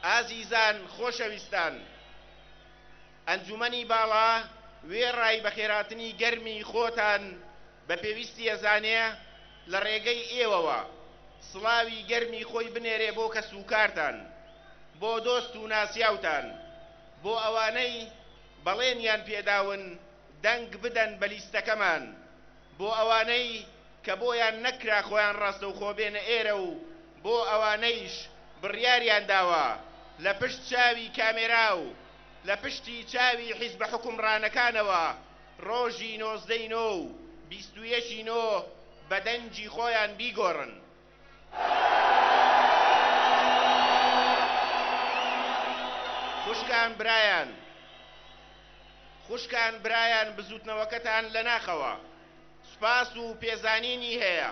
ئازیزان، خۆشەویستان، ئەنجومەنی باڵا وێڕای بەخێرهاتنی گەرمی خۆتان بە پێویستی ئەزانێ لە ڕێگەی ئێوەوە سڵاوی گەرمی خۆی بنێرێ بۆ کەسوکارتان، بۆ دۆست و ناسیاوتان، بۆ ئەوانەی بەڵێنیان پێداون دەنگ بدەن بە لیستەکەمان، بۆ ئەوانەی کە بۆیان نەکرا خۆیان ڕاستەوخۆ بێنە ئێرە و بۆ ئەوانەیش بڕیاریان داوە لە پشت چاوی کامێرا و لە پشتی چاوی حیزبە حوکمڕانەکانەوە ڕۆژی 19 ی نۆ و 21 ی نۆ بە دەنگی خۆیان بیگۆڕن. خوشکان برایان خوشکان برایان بزوتنەوەکەتان لە ناخەوە سوپاس و پێزانینی هەیە.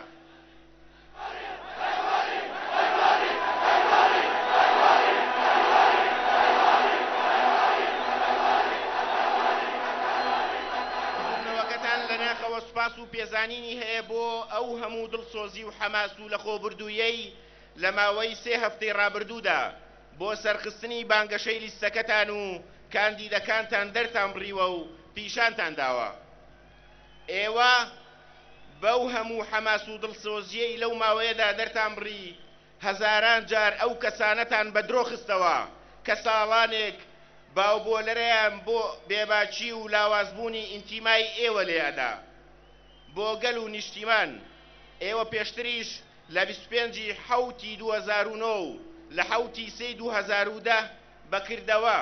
بزوتنەوەکەتان لە ناخەوە سوپاس و پێزانینی هەیە بۆ ئەو هەموو دڵسۆزی و حەماس و لەخۆبردوویەی لە ماوەی سێ هەفتەی ڕابردوودا بۆ سەرخستنی بانگەشەی لیستەکەتان و کاندیدەکانتان دەرتانبڕیوە و پیشانتان داوە. ئێوە بەو هەموو حەماس و دڵسۆزییەی لەو ماوەیەدا دەرتانبڕی، هەزاران جار ئەو کەسانەتان بە درۆ خستەوە کە ساڵانێک باوبۆلەرەیان بۆ بێباکی و لاوازبوونی ئینتیمای ئێوە لێ ئەدا بۆ گەل و نیشتیمان. ئێوە پێشتریش لە 25 ی حەوتی 2009 و لە حەوتی سێی 2010 بە کردەوە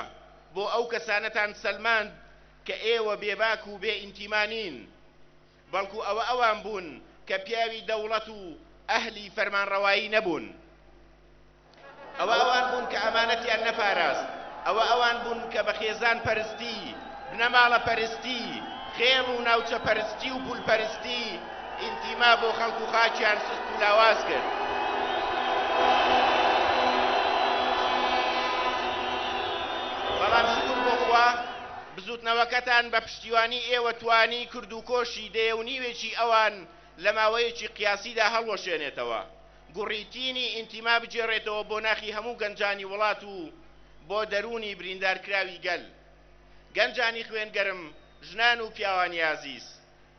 بۆ ئەو کەسانەتان سەلماند کە ئێوە بێباک و بێ ئینتیما نین، بەڵکو ئەوە ئەوان بوون کە پیاوی دەوڵەت و ئەهلی فەرمانڕەوایی نەبوون. ئەوە ئەوان بوون کە ئەمانەتیان نەپاراست، ئەوە ئەوان بوون کە بە خێزان پەرستی، بنەماڵە پەرستی، خێڵ و ناوچە پەرستی و پول پەرستی ئینتیما بۆ خەڵک و خاکیان سست و لاواز کرد. بەڵام شوکر بۆ خوا بزوتنەوەکەتان بە پشتیوانی ئێوە توانی کوردوکۆشی دەیە و نیوێکی ئەوان لە ماوەیەکی قیاسیدا هەڵوەشێنێتەوە، گوڕی تینی ئینتیما بگێڕێتەوە بۆ ناخی هەموو گەنجانی وڵات و بۆ دەروونی بریندارکراوی گەل. گەنجانی خوێن گەرم، ژنان و پیاوانی ئازیز،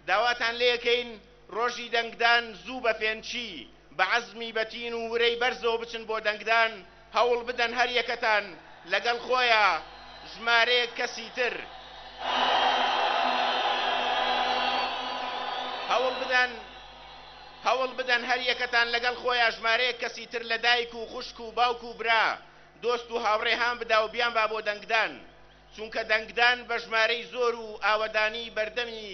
داواتان لێکەین ڕۆژی دەنگدان زوو بە فێنکی، بە عەزمی بەتین و ورەی بەرزەوە بچن بۆ دەنگدان، هەوڵ بدەن هەر یەکەتان لەگەڵ خۆیا ژمارەیەک کەسی تر هەوڵ بدەن هەوڵ بدەن هەر یەکەتان لەگەڵ خۆیا ژمارەیەک کەسی تر لە دایک و خوشک و باوک و برا دۆست و هاوڕێ هان بدا و بیانبا بۆ دەنگدان چونکە دەنگدان بە ژمارەی زۆر و ئاوەدانی بەردەمی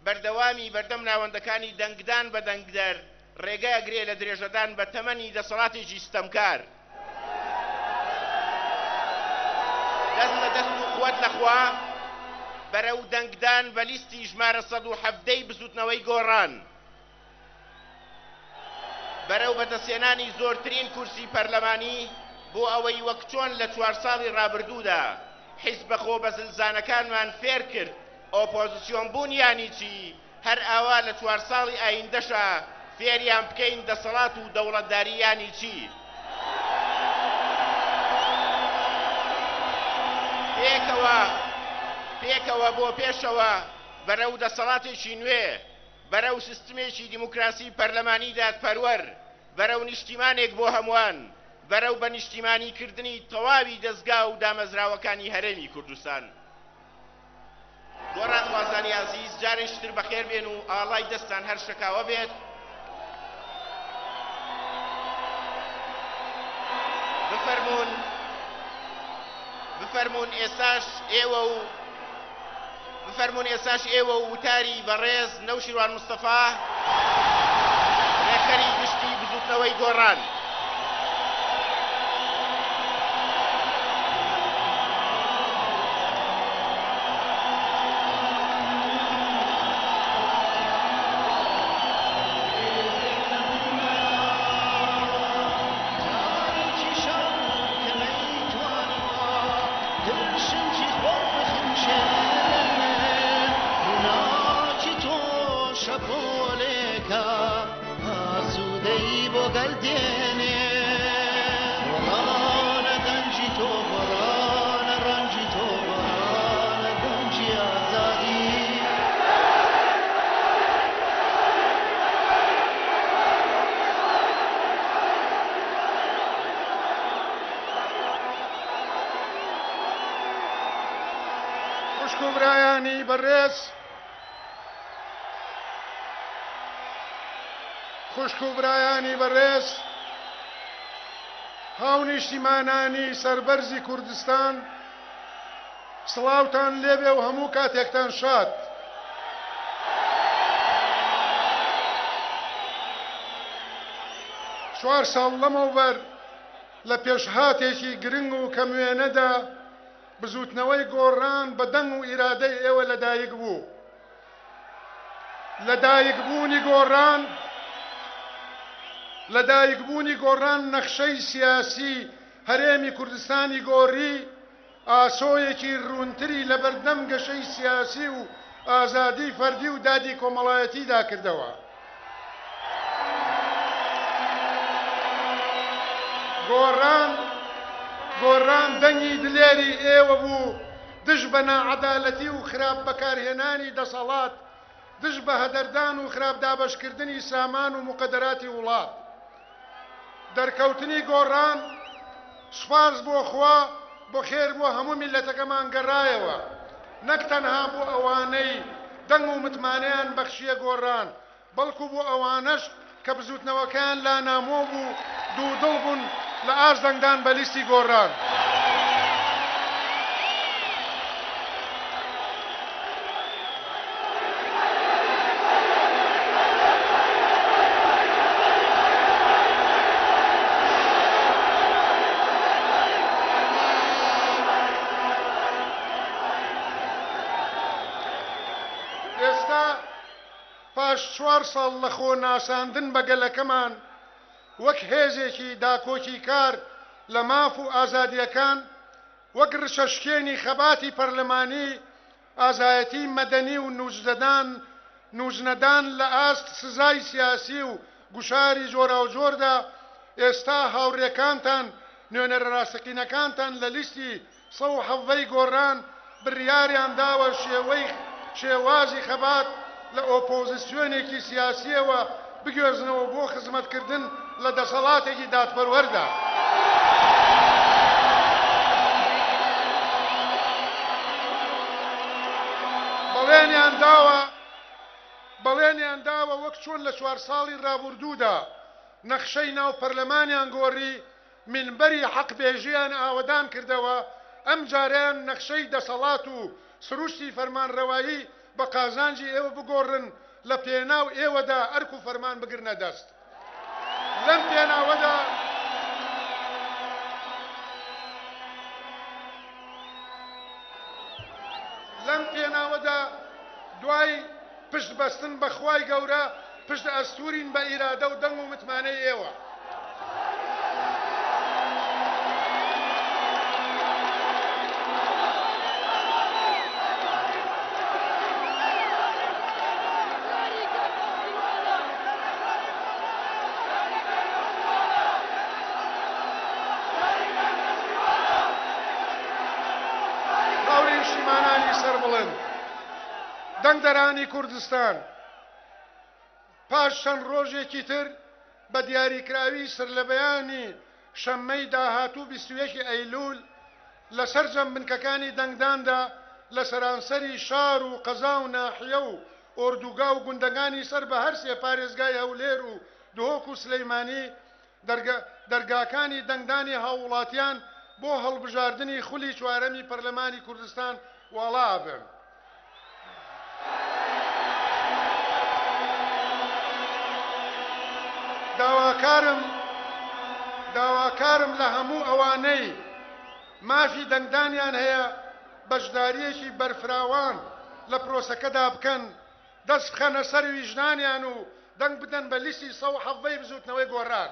بەردەوامی بەردەم ناوەندەکانی دەنگدان بە دەنگدەر ڕێگە ئەگرێ لە درێژەدان بە تەمەنی دەسەڵاتێکی ستەمکار. دەست لە دەست و قوت لە خوا بەرەو دەنگدان بە لیستی ژمارە 117 ی بزوتنەوەی گۆڕان، بەرەو بەدەستهێنانی زۆرترین کورسی پەرلەمانی بۆ ئەوەی وەک چۆن لە چوار ساڵی ڕابردوودا حیزبە خۆبەزلزانەکانمان فێرکرد ئۆپۆزسیۆن بوون یانی چی، هەر ئاوا لە چوار ساڵی ئایندەشا فێریان بکەین دەسەڵات و دەوڵەتداری یانی چی. پێکەوە پێکەوە بۆ پێشەوە بەرەو دەسەڵاتێکی نوێ، بەرەو سیستمێکی دیموکراسی پەرلەمانی دادپەروەر، بەرەو نیشتیمانێک بۆ هەمووان، بەرەو بە نیشتیمانی کردنی تەواوی دەزگا و دامەزراوەکانی هەرێمی کوردستان. گۆڕانخوازانی ئازیز جارێکی تر بەخێر بێن و ئاڵای دەستتان هەر شەکاوە بێت. بفەرموون بفەرموون ئێستاش ئێوە و بفەرموون ئێستاش ئێوە و وتاری بەڕێز نەوشیروان مستەفا ڕێکخەری گشتی بزوتنەوەی گۆڕان. خوشک و برایانی بەڕێز، خوشک و برایانی بەڕێز، هاونیشتیمانانی سەربەرزی کوردستان، سڵاوتان لێبێ و هەموو کاتێکتان شاد. چوار ساڵ لەمەوبەر لە پێشهاتێکی گرنگ و کەموێنەدا بزووتنەوەی گۆڕان بە دەنگ و ئیرادەی ئێوە لەدایک بوو. لەدایکبوونی گۆڕان لەدایکبوونی گۆڕان نەخشەی سیاسی هەرێمی کوردستانی گۆڕی، ئاسۆیەکی روونتری لەبەردەم گەشەی سیاسی و ئازادی فەردی و دادی کۆمەڵایەتیدا کردەوە. گۆڕان گۆڕان دەنگی دلێری ئێوە بوو دژ بە ناعەدالەتی و خراپ بەکارهێنانی دەسەڵات، دژ بە هەدەردان و خراپ دابەشکردنی سامان و موقەدەراتی وڵات. دەرکەوتنی گۆڕان سوپاس بۆ خوا بۆ خێر بۆ هەموو میللەتەکەمان گەڕایەوە نەک تەنها بۆ ئەوانەی دەنگ و متمانەیان بەخشیە گۆڕان بەڵکو بۆ ئەوانەش کە بزوتنەوەکەیان لا نامۆ بوو دوودڵ بوون لە ئاست دەنگدان بە لیستی گۆڕان. ئێستا پاش چوار ساڵ لە خۆ ناساندن بە گەلەکەمان وەک هێزێکی داکۆکیکار لە ماف و ئازادییەکان، وەک ڕچەشکێنی خەباتی پەرلەمانی، ئازایەتی مەدەنی و نوجدەدان نوجنەدان لە ئاست سزای سیاسی و گوشاری جۆراوجۆردا، ئێستا هاوڕێکانتان، نوێنەرە ڕاستەقینەکانتان لە لیستی 117 ی گۆڕان بڕیاریان داوە شێوەی شێوازی خەبات لە ئۆپۆزسیۆنێکی سیاسییەوە بگوێزنەوە بۆ خزمەتکردن لە دەسەڵاتێکی دادپەروەردا. بەڵێنیان داوە بەڵێنیان داوە وەک چۆن لە چوار ساڵی ڕابوردوودا نەخشەی ناو پەرلەمانیان گۆڕی، مینبەری حەقبێژییان ئاوەدان کردەوە، ئەمجارەیان نەخشەی دەسەڵات و سروشتی فەرمانرەوایی بە قازانجی ئێوە بگۆڕن، لە پێناو ئێوەدا ئەرک و فەرمان بگرنە دەست. لەم پێناوەدا لەم پێناوەدا دوای پشت بەستن بە خوای گەورە پشت ئەستوورین بە ئیرادە و دەنگ و متمانەی ئێوە. هاورێنشتیمانانی سەربڵند، دەنگدەرانی کوردستان، پاش چەند ڕۆژێکی تر بە دیاریکراوی سەرلەبەیانی شەممەی داهاتوو 21 ئەیلول لە سەرجەم بنکەکانی دەنگداندا لە سەرانسەری شار و قەزا و ناحیە و ئۆردوگا و گوندەکانی سەر بە هەرسێ پارێزگای هەولێر و دهۆک و سلیمانی دەرگاکانی دەنگدانی هاووڵاتیان بۆ هەڵبژاردنی خولی چوارەمی پەرلەمانی کوردستان واڵا ئەبن. داواکارم داواکارم لە هەموو ئەوانەی مافی دەنگدانیان هەیە بەشدارییەکی بەرفراوان لە پرۆسەکەدا بکەن، دەست بخەنە سەر ویژدانیان و دەنگ بدەن بە لیستی 117 ی بزووتنەوەی گۆڕان.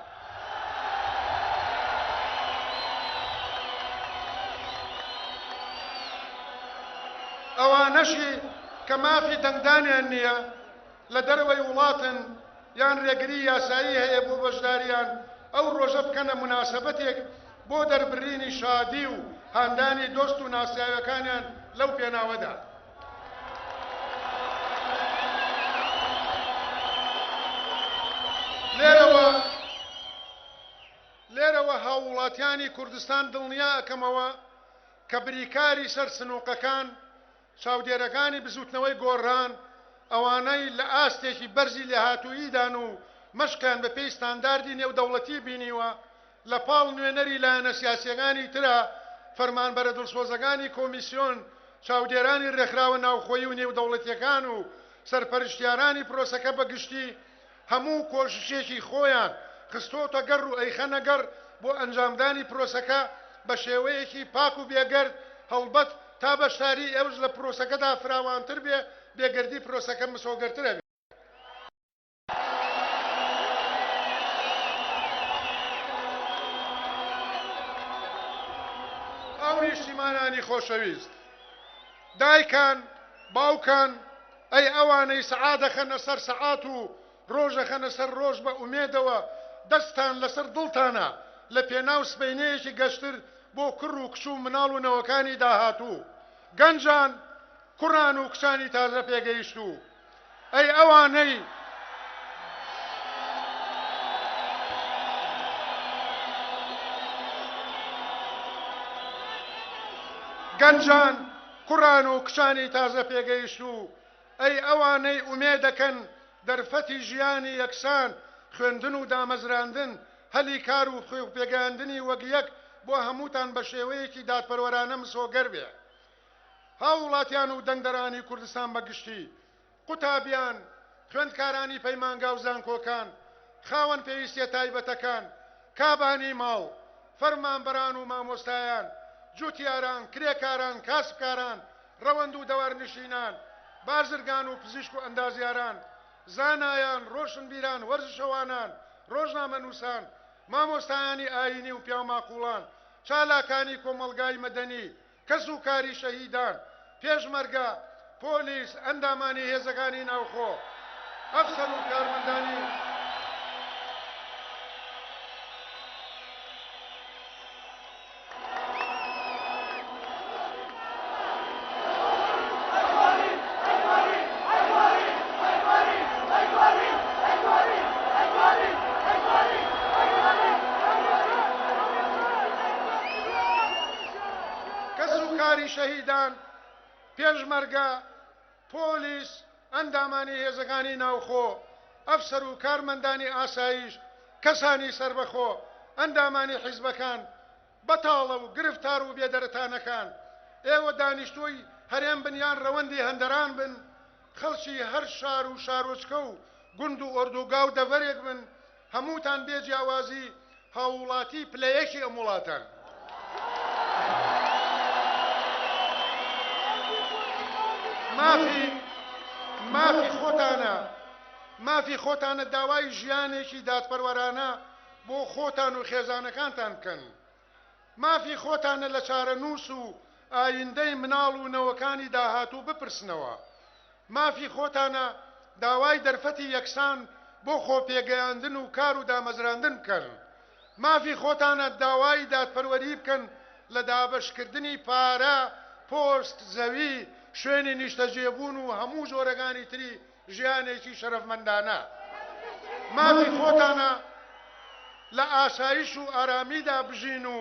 ئەوانەشی کە مافی دەنگدانیان نییە، لە دەرەوەی وڵاتن یان رێگری یاسایی هەیە بۆ بەشداریان، ئەو رۆژە بکەنە موناسەبەتێک بۆ دەربرینی شادی و هاندانی دۆست و ناسیاوەکانیان لەو پێناوەدا. لێرەوە لێرەوە هاووڵاتیانی کوردستان دڵنیا ئەکەمەوە کە بریکاری سەر سنووقەکان. چاودێرەکانی بزووتنەوەی گۆڕان، ئەوانەی لە ئاستێکی بەرزی لێهاتووییدان و مەشقیان بە پێی ستانداردی نێودەوڵەتی بینیوە، لە پاڵ نوێنەری لایەنە سیاسییەکانی ترا، فەرمانبەرە دڵسۆزەکانی کۆمیسیۆن، چاودێرانی رێکخراوە ناوخۆیی و نێودەوڵەتییەکان و سەرپەرشتیارانی پرۆسەکە بە گشتی، هەموو کۆششێکی خۆیان خستۆتە گەڕ و ئەیخەنە گەڕ بۆ ئەنجامدانی پرۆسەکە بە شێوەیەکی پاک و بێگەرد، هەڵبەت تا بەشداریی ئێوەش لە پرۆسەکەدا فراوانتر بێ، بێگەردی پرۆسەکە مسۆگەرتر ئەبێ. هاونیشتیمانانی خۆشەویست، دایکان، باوکان، ئەی ئەوانەی سەعات دەخەنە سەر سەعات و ڕۆژ دەخەنە سەر ڕۆژ بە ئومێدەوە دەستتان لەسەر دڵتانە لە پێناو سبەینێیەکی گەشتر بۆ کوڕ و کچ و مناڵ و نەوەکانی داهاتوو، گەنجان، کوڕان و کچانی تازە پێگەیشتوو، ئەی ئەوانەی. گەنجان، کوڕان و کچانی تازە پێگەیشتوو، ئەی ئەوانەی ئومێدەکەن دەرفەتی ژیانی یەکسان، خوێندن و دامەزراندن، هەلی کار و خۆپێگەیاندنی وەک یەک بۆ هەمووتان بە شێوەیەکی دادپەروەرانە مسۆگەر بێ. هاووڵاتیان و دەنگدەرانی کوردستان بە گشتی، قوتابیان، خوێندکارانی پەیمانگا و زانکۆکان، خاوەن پێویستیە تایبەتەکان، کابانی ماڵ، فەرمانبەران و مامۆستایان، جوتیاران، کرێکاران، کاسبکاران، ڕەوەند و دەوارنشینان، بازرگان و پزیشک و ئەندازیاران، زانایان، ڕۆشنبیران، وەرزشەوانان، ڕۆژنامەنووسان، مامۆستایانی ئایینی و پیاوماقوڵان، چالاکانی کۆمەڵگای مەدەنی، کەس و کاری شەهیدان، پێشمەرگە، پۆلیس، ئەندامانی هێزەکانی ناوخۆ، ئەفسەر و کارمەندانی. کەسوکاری شەهیدان، پێشمەرگە، پۆلیس، ئەندامانی هێزەکانی ناوخۆ، ئەفسەر و کارمەندانی ئاسایش، کەسانی سەربەخۆ، ئەندامانی حیزبەکان، بەتاڵە و گرفتار و بێدەرەتانەکان، ئێوە دانیشتووی هەرێم بن یان رەوەندی هەندەران بن، خەڵکی هەر شار و شارۆچکە و گوند و ئۆردوگا و دەڤەرێک بن، هەمووتان بێ جیاوازی هاووڵاتی پلە یەکی ئەم وڵاتەن. مافی مافی خۆتانە مافی خۆتانە داوای ژیانێکی دادپەروەرانە بۆ خۆتان و خێزانەکانتان بکەن. مافی خۆتانە لە چارەنووس و ئایندەی مناڵ و نەوەکانی داهاتوو بپرسنەوە. مافی خۆتانە داوای دەرفەتی یەکسان بۆ خۆپێگەیاندن و کار و دامەزراندن بکەن. مافی خۆتانە داوای دادپەروەری بکەن لە دابەشکردنی پارە، پۆست، زەوی، شوێنی نیشتەجێبوون و هەموو جۆرەکانی تری ژیانێکی شەرەفمەندانە. مافی خۆتانە لە ئاسایش و ئارامیدا بژین و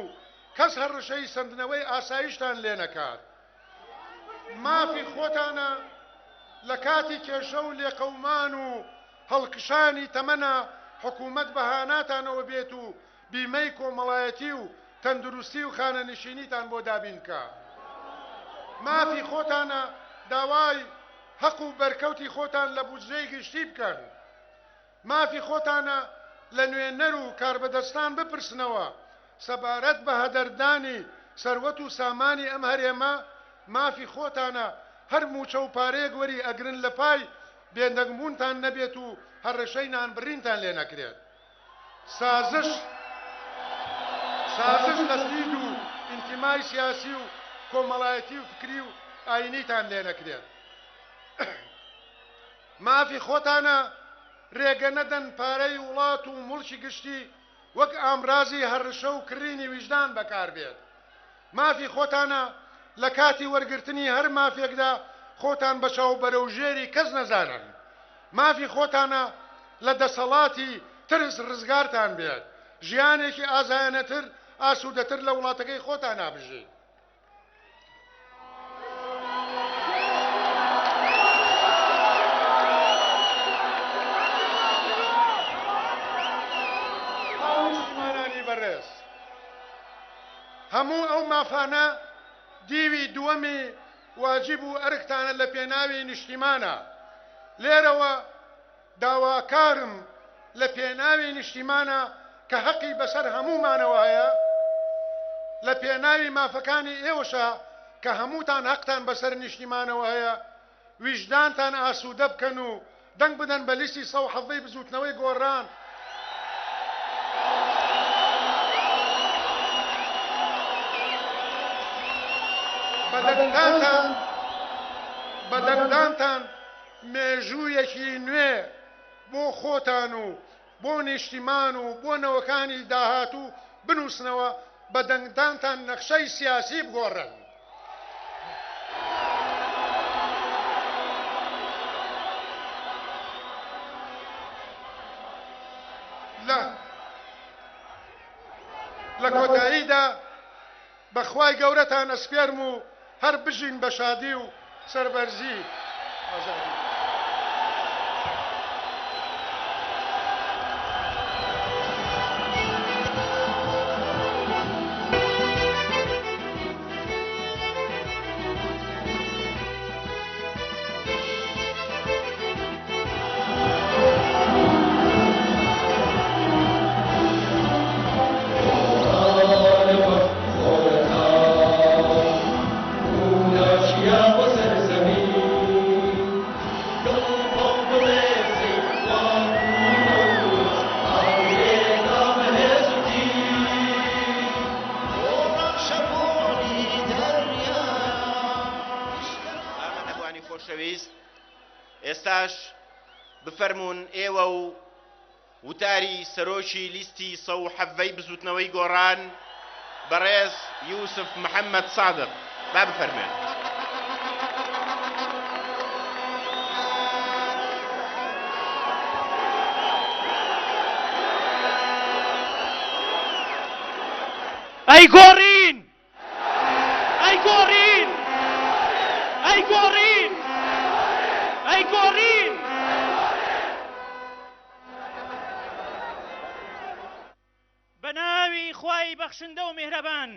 کەس هەڕەشەی سەندنەوەی ئاسایشتان لێنەکات. مافی خۆتانە لە کاتی کێشە و لێقەومان و هەڵکشانی تەمەنا حکوومەت بە هاناتانەوە بێت و بیمەی کۆمەڵایەتی و تەندروستی و خانەنشینیتان بۆ دابین بکا. مافی خۆتانە داوای هەق و بەرکەوتی خۆتان لە بودجەی گشتی بکەن. مافی خۆتانە لە نوێنەر و کاربەدەستان بپرسنەوە سەبارەت بە هەدەردانی سەروەت و سامانی ئەم هەرێمە، مافی خۆتانە هەر مووچە و پارەیەک وەری ئەگرن لە پای بێدەنگبوونتان نەبێت و هەڕەشەی نانبڕینتان لێ نەکرێت. سازش سازش لە دید و ئینتیمای سیاسی و کۆمەڵایەتی و فکری و ئایینیتان لێ نەکرێت. مافی خۆتانە رێگە نەدەن پارەی وڵات و موڵکی گشتی وەک ئامرازی هەڕشە و کڕینی ویژدان بەکاربێت. مافی خۆتانە لە کاتی وەرگرتنی هەر مافێکدا خۆتان بە چاو بەرەوژێری کەس نەزانن. مافی خۆتانە لە دەسەڵاتی ترس رزگارتان بێت. ژیانێکی ئازایانەتر، ئاسوودەتر لە وڵاتەکەی خۆتانا بژین. هەموو ئەو مافانە دیوی دووەمی واجب و ئەرکتانە لە پێناوی نیشتیمانە. لێرەوە داواکارم لە پێناوی نیشتیمانە کە هەقی بەسەر هەموومانەوە هەیە، لە پێناوی مافەکانی ئێوەشە کە هەمووتان هەقتان بەسەر نیشتیمانەوە هەیە، ویژدانتان ئاسوودە بکەن و دەنگ بدەن بە لیستی 117 ی بزووتنەوەی گۆڕان. بە دەنگدانتان مێژوویەکی نوێ بۆ خۆتان و بۆ نیشتیمان و بۆ نەوەکانی داهاتوو بنووسنەوە، بە دەنگدانتان نەخشەی سیاسی بگۆڕن. لە کۆتاییدا بە خوای گەورەتان ئەسپێرم و هەر بژین بە شادی و سەربەرزی ئازادی. ئامادەبوانی خۆشەویست ئێستاش بفەرموون ئێوە و وتاری سەرۆکی لیستی 117 ی بزوتنەوەی گۆڕان بەڕێز یوسف محەمەد سادق با بفەرموێت. ئەی گۆڕین! ئەی گۆڕین! ئەی گۆڕین! ئەی گۆڕین! بە ناوی خوای بەخشندە و میهرەبان.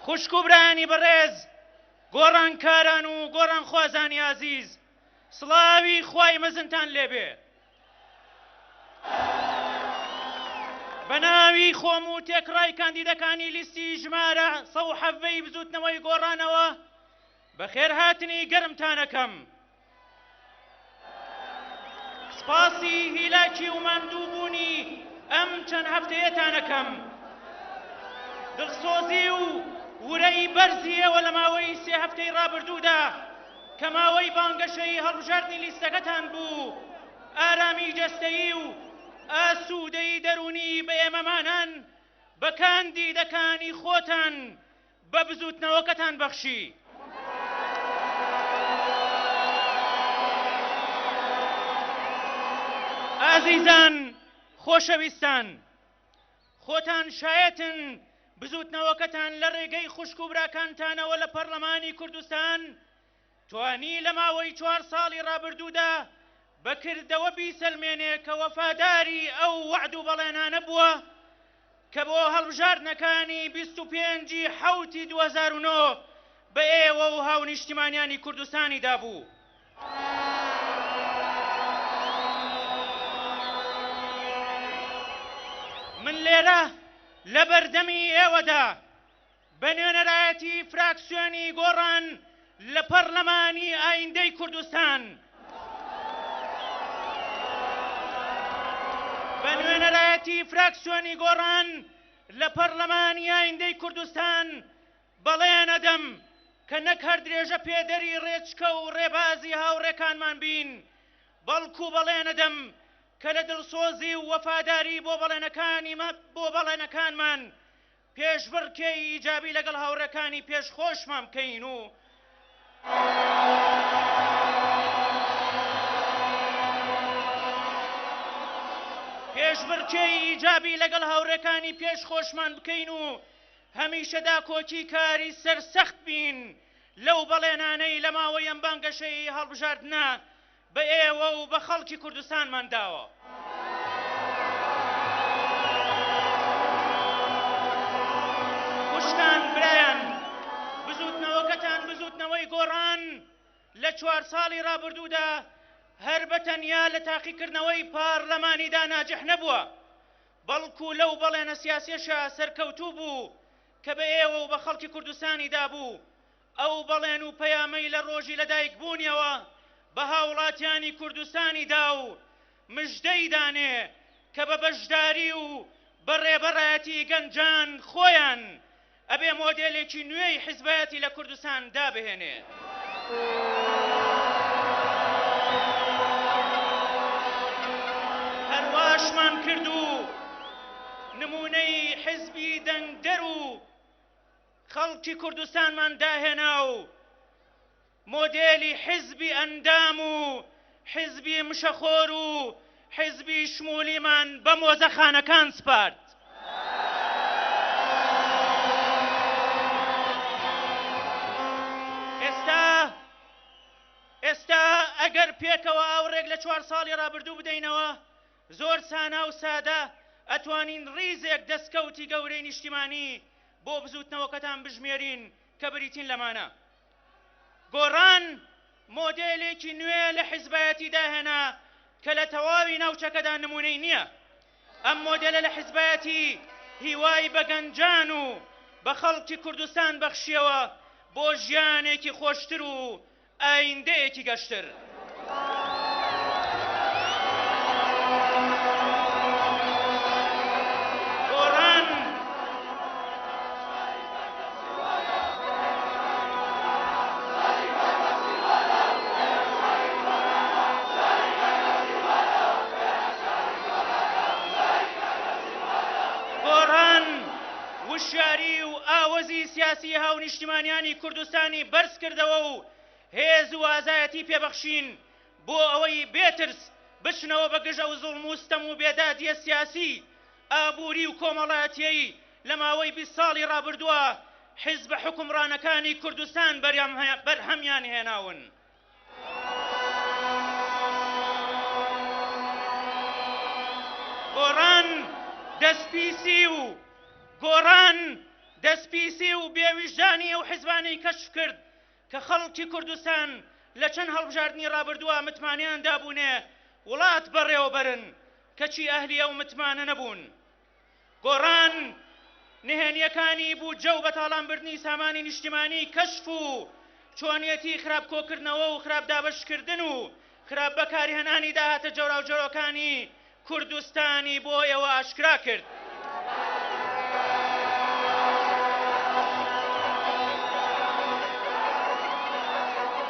خوشک و برایانی بەڕێز، گۆڕانکاران و گۆڕانخوازانی ئازیز، سڵاوی خوای مەزنتان لێبێ. بە ناوی خۆم و تێکڕای کاندیدەکانی لیستی ژمارە 117 ی بزووتنەوەی گۆڕانەوە بەخێرهاتنی گەرمتان ئەکەم. سپاسی هیلاکی و ماندووبوونی ئەم چەند هەفتەیەتان ئەکەم. دڵسۆزی و ورەی بەرزی ئێوە لە ماوەی سێ هەفتەی ڕابردوودا کە ماوەی بانگەشەی هەڵبژاردنی لیستەکەتان بوو، ئارامی جەستەیی و ئاسوودەیی دەروونی بە ئێمەمانان، بە کاندیدەکانی خۆتان، بە بزووتنەوەکەتان بەخشی. ئازیزان، خۆشەویستان، خۆتان شایەتن بزووتنەوەکەتان لە ڕێگەی خوشک و براکانتانەوە لە پەڕلەمانی کوردستان توانی لە ماوەی چوار ساڵی ڕابردوودا بە کردەوە بیسەلمێنێ کە وەفاداری ئەو وەعد و بەڵێنانە بووە کە بۆ هەڵبژاردنەکانی 25 ی حەوتی 2009 بە ئێوە و هاونیشتیمانیانی کوردستانی دابوو. من لێرە لە بەردەمی ئێوەدا بە نوێنەرایەتی فراکسیۆنی گۆڕان لە پەڕلەمانی ئایندەی کوردستان، بە نوێنەرایەتی فراکسیۆنی گۆڕان لە پەڕلەمانی ئایندەی کوردستان بەڵێن ئەدەم کە نەک هەر درێژە پێدەری ڕێچکە و ڕێبازی هاوڕێکانمان بین، بەڵکو بەڵێن ئەدەم کە لە دڵسۆزی و وەفاداری بۆ بەڵێنەکانی بۆ بەڵێنەکانمان پێشبڕکێی ئیجابی لەگەڵ هاوڕێکانی پێش خۆشمان بکەین و پێشبڕکێی ئیجابی لەگەڵ هاوڕێکانی پێش خۆشمان بکەین و هەمیشە داکۆکیکاری سەرسەخت بین لەو بەڵێنانەی لە ماوەی ئەم بانگەشەی هەڵبژاردنە بە ئێوە و بە خەڵکی کوردستانمان داوە. بزووتنەوەی گۆڕان لە چوار ساڵی ڕابردوودا هەر بە تەنیا لە تاقیکردنەوەی پارلەمانیدا ناجح نەبووە، بەڵکو لەو بەڵێنە سیاسیەشا سەرکەوتوو بوو کە بە ئێوە و بە خەڵکی کوردستانی دابوو، ئەو بەڵێن و پەیامەی لە ڕۆژی لەدایکبوونیەوە بە هاوڵاتیانی کوردستانی دا و مژدەی دانێ کە بە بەشداری و بە ڕێبەڕایەتی گەنجان خۆیان ئەبێ مۆدێلێکی نوێی حیزبایەتی لە کوردستان دابهێنێ. هەرواشمان کرد و نموونەی حیزبی دەنگدەر و خەڵکی کوردستانمان داهێنا و مۆدێلی حیزبی ئەندام و حیزبی مشەخۆر و حیزبی شمولیمان بە مۆزەخانەکان سپارد. ئێستا ئێستا ئەگەر پێکەوە ئاوڕێک لە چوار ساڵی ڕابردوو بدەینەوە، زۆر سانا و سادە ئەتوانین ڕیزێک دەستکەوتی گەورەی نیشتیمانی بۆ بزووتنەوەکەتان بژمێرین کە بریتین لەمانە. گۆڕان مۆدێلێکی نوێ لە حیزبایەتی داهێنا کە لە تەواوی ناوچەکەدا نموونەی نییە. ئەم مۆدێلە لە حیزبایەتی هیوای بە گەنجان و بە خەڵکی کوردستان بەخشییەوە بۆ ژیانێکی خۆشتر و ئایندەیەکی گەشتر. گۆڕان گۆڕان وشیاری و ئاوەزی سیاسی هاونیشتیمانیانی کوردستانی بەرزکردەوە و هێز و ئازایەتی پێبەخشین بۆ ئەوەی بێ ترس بچنەوە بە گژ ئەو زوڵم و ستەم و بێدادیە سیاسی، ئابووری و کۆمەڵایەتیەی لە ماوەی 20 ساڵی ڕابردووە حیزبە حوکمڕانەکانی کوردستان بەرهەمیان هێناون. گۆڕان دەستپیسی و گۆڕان دەستپیسی و بێویژدانی ئەو حیزبانەی کەشف کرد کە خەڵکی کوردستان لە چەند هەڵبژاردنی ڕابردووە متمانەیان دابوونێ وڵات بەڕێوەبەرن، کەچی ئەهلی ئەو متمانە نەبوون. گۆڕان نهێنییەکانی بودجە و بەتاڵانبردنی سامانی نیشتیمانی کەشف و چۆنیەتی خراپ کۆکردنەوە و خراپ دابەشکردن و خراپ بەکارهێنانی داهاتە جۆراوجۆرەکانی کوردستانی بۆ ئێوە ئاشکرا کرد.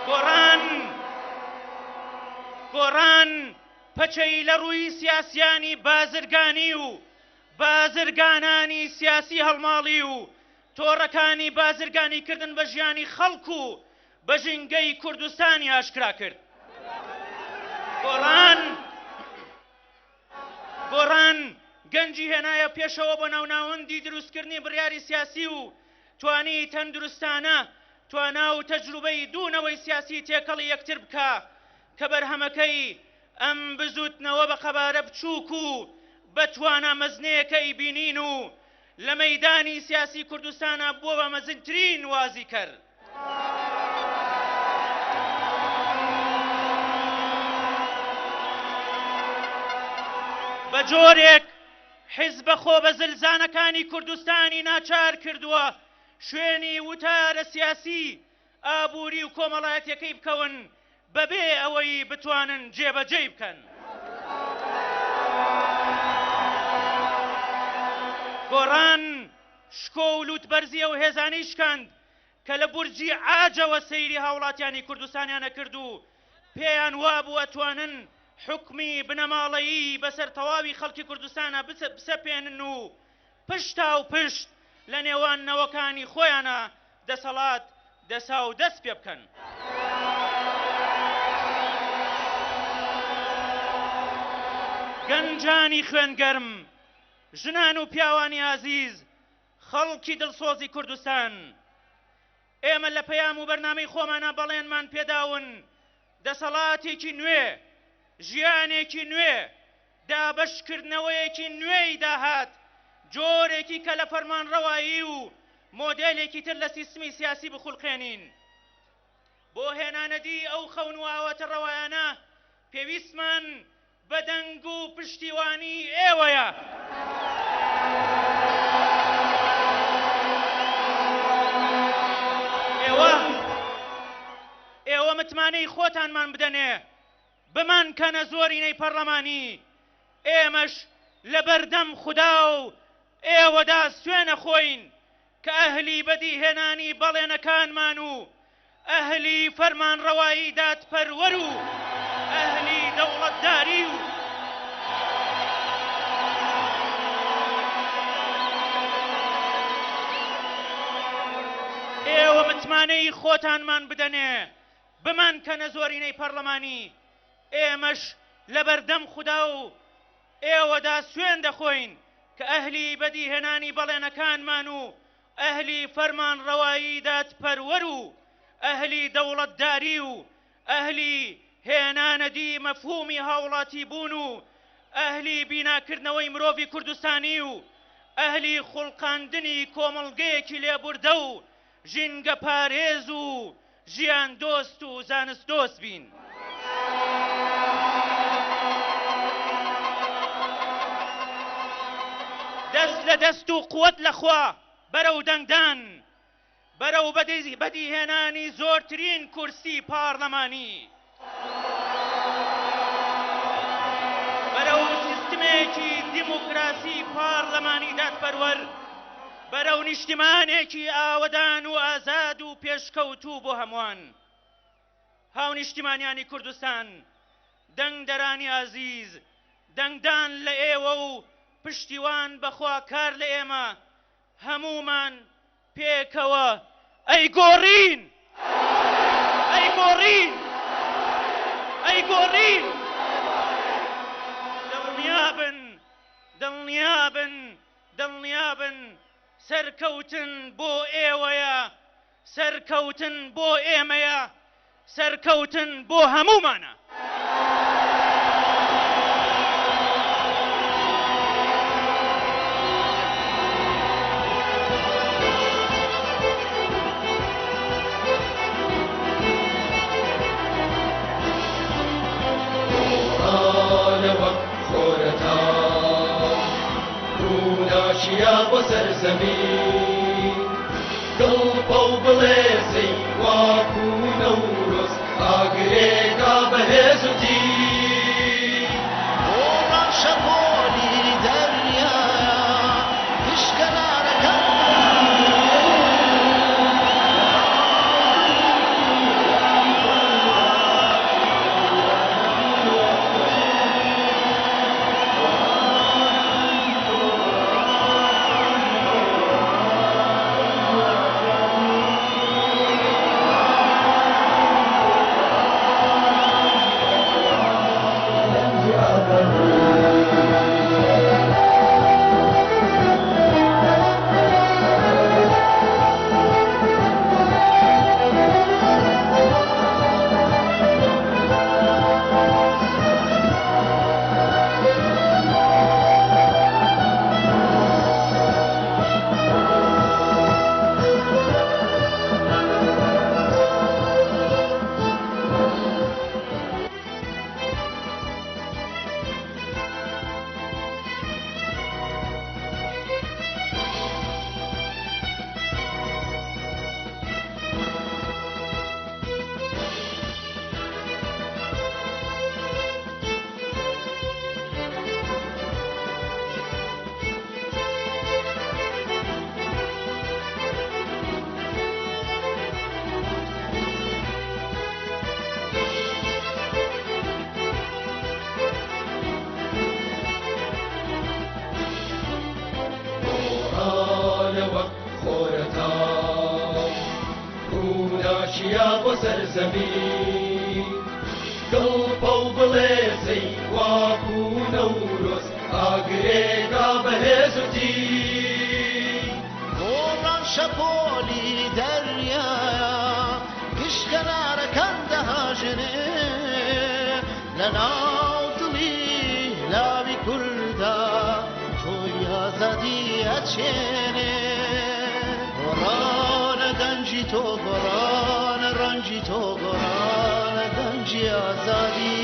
گۆڕان گۆڕان پەچەی لە ڕووی سیاسیانی بازرگانی و بازرگانانی سیاسی هەڵماڵی و تۆڕەکانی بازرگانیکردن بە ژیانی خەڵک و بە ژینگەی کوردستانی ئاشکرا کرد. گۆڕان گۆڕان گەنجی هێنایە پێشەوە بۆ ناوناوەندی دروستکردنی بڕیاری سیاسی و توانی تەندروستانە توانا و تەجروبەی دوو نەوەی سیاسی تێکەڵی یەکتر بکا کە بەرهەمەکەی ئەم بزووتنەوە بە قەبارە بچووک و بە توانا مەزنەیەکەی بینین و لە مەیدانی سیاسی کوردستانا بووە بە مەزنترین وازیکەر. بە جۆرێک حیزبە خۆبەزلزانەکانی کوردستانی ناچار کردووە شوێنی وتارە سیاسی، ئابووری و کۆمەڵایەتیەکەی بکەون بەبێ ئەوەی بتوانن جێبەجێی بکەن. گۆڕان شکۆ و لوتبەرزی ئەو هێزانەی شکاند کە لە بورجی عاجەوە سەیری هاوڵاتیانی کوردستانیان ئەکرد و پێیان وابوو ئەتوانن حوکمی بنەماڵەیی بەسەر تەواوی خەڵکی کوردستانا بسەپێنن و پشتاوپشت لە نێوان نەوەکانی خۆیانا دەسەڵات دەساو دەست پێ بکەن. گەنجانی خوێنگەرم، ژنان و پیاوانی ئازیز، خەڵکی دڵسۆزی کوردستان، ئێمە لە پەیام و بەرنامەی خۆمانا بەڵێنمان پێداون دەسەڵاتێکی نوێ، ژیانێکی نوێ، دابەشکردنەوەیەکی نوێی داهات، جۆرێکی کە لە فەرمانڕەوایی و مۆدێلێکی تر لە سیستمی سیاسی بخولقێنین. بۆ هێنانەدی ئەو خەون و ئاواتە ڕەوایانە پێویستمان بە دەنگ و پشتیوانی ئێوەیە. ئێوە ئێوە متمانەی خۆتانمان بدەنێ، بمانکەنە زۆرینەی پەڕلەمانی، ئێمەش لەبەردەم خودا و ئێوەدا سوێن ئەخۆین کە ئەهلی بەدیهێنانی بەڵێنەکانمان و ئەهلی فەرمانڕەوایی دادپەروەر و ئەهلی دەوڵەتداری و ئێوە متمانەی خۆتانمان بدەنێ بمانکەنە زۆرینەی پەڕلەمانی، ئێمەش لەبەردەم خودا و ئێوەدا سوێند دەخۆین کە ئەهلی بەدیهێنانی بەڵێنەکانمان و ئەهلی فەرمانڕەوایی دادپەروەر و ئەهلی دەوڵەتداری و ئەهلی هێنانەدی مەفهومی هاوڵاتیبوون و ئەهلی بیناکردنەوەی مرۆڤی کوردستانی و ئەهلی خوڵقاندنی کۆمەڵگەیەکی لێبوردە و ژینگەپارێز و ژیان دۆست و زانست دۆست بین. دەست لە دەست و قوت لە خوا بەرەو دەنگدان، بەرەو بەدیهێنانی زۆرترین کورسی پارلەمانی، بەرەو سیستمێکی دیموکراسی پارلەمانی دادپەروەر، بەرەو نیشتیمانێکی ئاوەدان و ئازاد و پێشکەوتوو بۆ هەمووان. هاونیشتیمانیانی کوردستان، دەنگدەرانی ئازیز، دەنگدان لە ئێوە و پشتیوان بە خوا کار لە ئێمە، هەموومان پێکەوە ئەیگۆڕین! ئەیگۆڕین! ئەیگۆڕین! دڵنیابن، دڵنیابن، دڵنیابن سەرکەوتن بۆ ئێوەیە، سەرکەوتن بۆ ئێمەیە، سەرکەوتن بۆ هەموومانە. گۆڕانە وەک خۆرەتاو ڕووناکییە بۆ سەر زەمین گڵپە و بڵێسەی واکو نەورۆز ئاگرێکا بەهێز و تین. گۆڕان شەپۆلی دەریایە گشت کەنارەکان. گۆڕانە وەک خۆرەتاو ڕووناکییە بۆ سەر زەمین گڵپە و بڵێسەی واکو نەورۆز ئاگرێکا بەهێز و تین. گۆڕان شەپۆلی دەریایە گشت کەنارەکان دەهاژێنێ لەناو دڵی لاوی کوردا تۆی ئازادی ئەچێنێ. گۆڕانە دەنگی تۆ گۆڕانە. ڕەنجی تۆ گۆڕانە دەنگی ئازادی.